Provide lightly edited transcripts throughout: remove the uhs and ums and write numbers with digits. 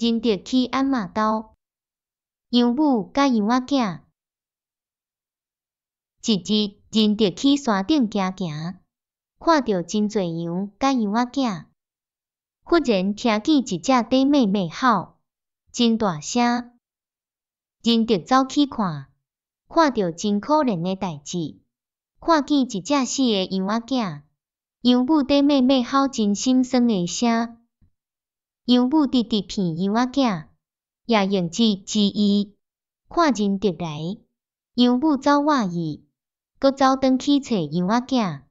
仁德去按嬷兜，楊母佮羊仔囝。一日，仁德去山頂行行，看著真濟羊佮羊仔囝。忽然聽見一隻佇咩咩吼，真大聲。仁德走去看，看著真可憐的代誌，看見一隻死的羊仔囝，羊母佇咩咩吼真心酸的聲。羊母直直鼻羊仔囝，也用舌舌伊，看仁德來，羊母走倚伊，閣走轉去揣羊仔囝，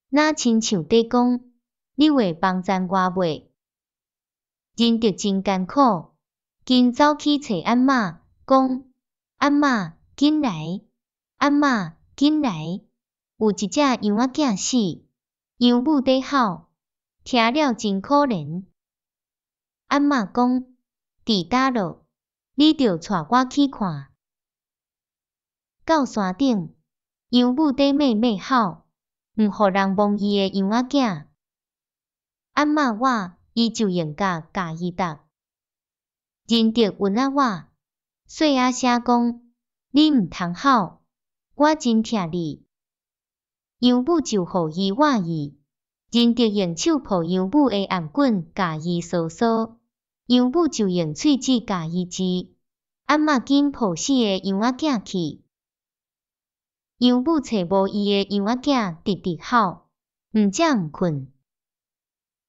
若親像佇講，你會幫贊我袂？仁德真艱苦，緊走去揣按嬷，講：按嬷，緊來！按嬷，緊來！有一隻羊仔囝死，羊母佇吼，聽了真可憐。按嬷講：佇佗落，你著帶我去看。到山頂，羊母佇咩咩吼，毋予人摸伊的羊仔囝。按嬷倚，伊就用鉸共伊踏。仁德勻仔倚，細仔聲講：你毋通吼，我真疼你。羊母就予伊倚伊，仁德用手抱羊母的頷頸，共伊搔搔，羊母就用喙舌共伊舌。按嬷緊抱死的羊仔囝去，羊母揣無伊的羊仔囝，直直吼，毋食毋睏。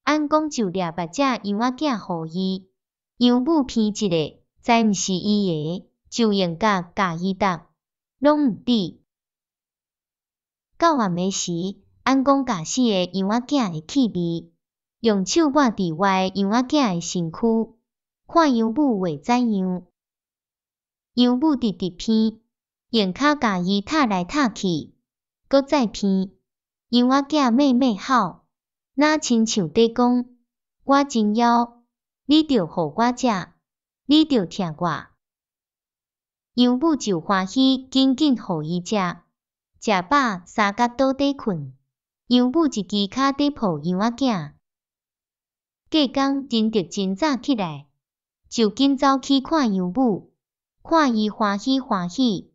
按公就掠別隻羊仔囝予伊，羊母鼻一个，知毋是伊的，就用鉸共伊踏，攏毋止。到暗暝時，按公共死的羊仔囝的氣味，用手抹佇活的羊仔囝的身軀，看羊母會怎樣。羊母直直鼻，用跤共伊踏來踏去，閣再鼻，羊仔囝咩咩吼。若親像佇講，我真枵，你著予我食，你著疼我。羊母就歡喜，緊緊予伊食，食飽相佮倒底睏。羊母一支跤佇抱羊仔囝。隔工仁德真早起來，就緊走去看羊母，看伊歡喜歡喜，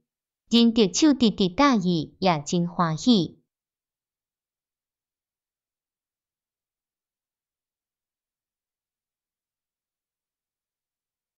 仁德手直直搭伊，也真歡喜。